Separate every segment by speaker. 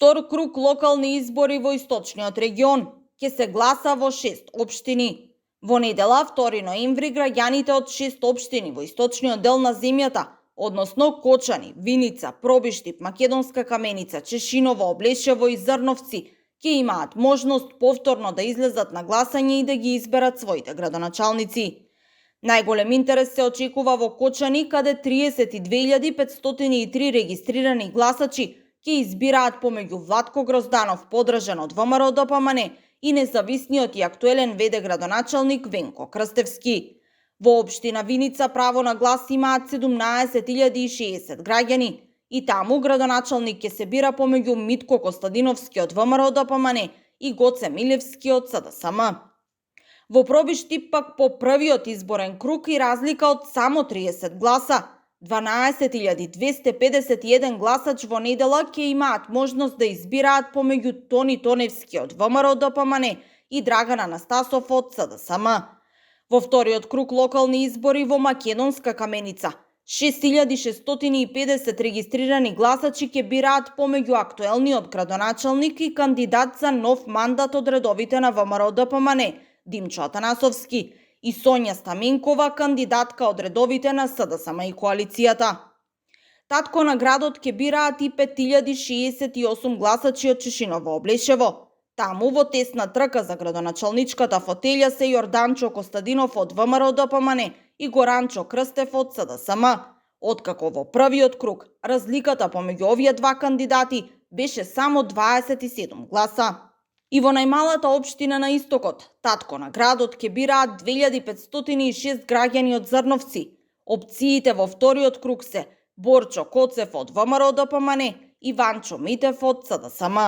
Speaker 1: Втор круг локални избори во источниот регион. Ке се гласа во 6 општини. Во недела, 2 ноември, граѓаните од 6 општини во источниот дел на земјата, односно Кочани, Виница, Пробиштип, Македонска Каменица, Чешиново, Облешево и Зрновци, ќе имаат можност повторно да излезат на гласање и да ги изберат своите градоначалници. Најголем интерес се очекува во Кочани, каде 32.503 регистрирани гласачи ќе избираат помеѓу Владко Грозданов, подржан од ВМРО-ДПМН, и независниот и актуелен ВД градоначалник Венко Крстевски. Во општина Виница право на глас имаат 17.060 граѓани и таму градоначалник ќе се бира помеѓу Митко Костадиновски од ВМРО-ДПМН и Гоце Милевски од СДСМ. Во Пробиштип пак по првиот изборен круг и разлика од само 30 гласа, 12.251 гласач во недела ќе имаат можност да избираат помеѓу Тони Тоневски од ВМРО-ДПМН и Драган Анастасов од СДСМ. Во вториот круг локални избори во Македонска Каменица, 6.650 регистрирани гласачи ќе бираат помеѓу актуелниот градоначалник и кандидат за нов мандат од редовите на ВМРО-ДПМН, Димчо Атанасовски, и Сонја Стаменкова, кандидатка од редовите на СДСМ и коалицијата. Татко на градот ќе бираат и 5.068 гласачи од Чешиново, Облешево. Таму во тесна трка за градоначалничката фотелја се Јорданчо Костадинов од ВМРО-ДПМН и Горанчо Крстев од СДСМ. Откако во првиот круг разликата помеѓу овие два кандидати беше само 27 гласа. И во најмалата општина на истокот, татко на градот ќе бираат 2506 граѓани од Зрновци. Опциите во вториот круг се Борчо Коцев од ВМРО-ДПМН и Ванчо Митев од СДСМ.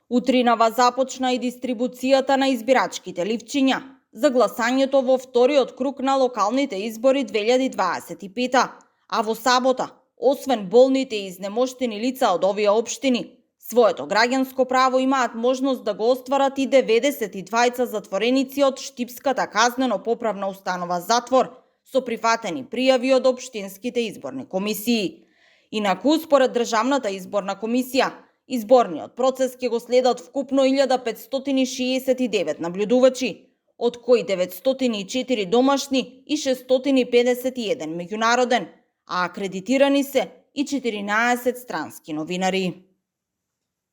Speaker 1: Утринава започна и дистрибуцијата на избирачките ливчиња за гласањето во вториот круг на локалните избори 2025, а во сабота, освен болните и изнемоштени лица од овие општини, своето граѓанско право имаат можност да го остварат и 92 затвореници од Штипската казнено-поправна установа затвор со прифатени пријави од општинските изборни комисии. Инаку, според Државната изборна комисија, изборниот процес ќе го следат вкупно 1569 наблюдувачи, од кои 904 домашни и 651 меѓународен, а акредитирани се и 14 странски новинари.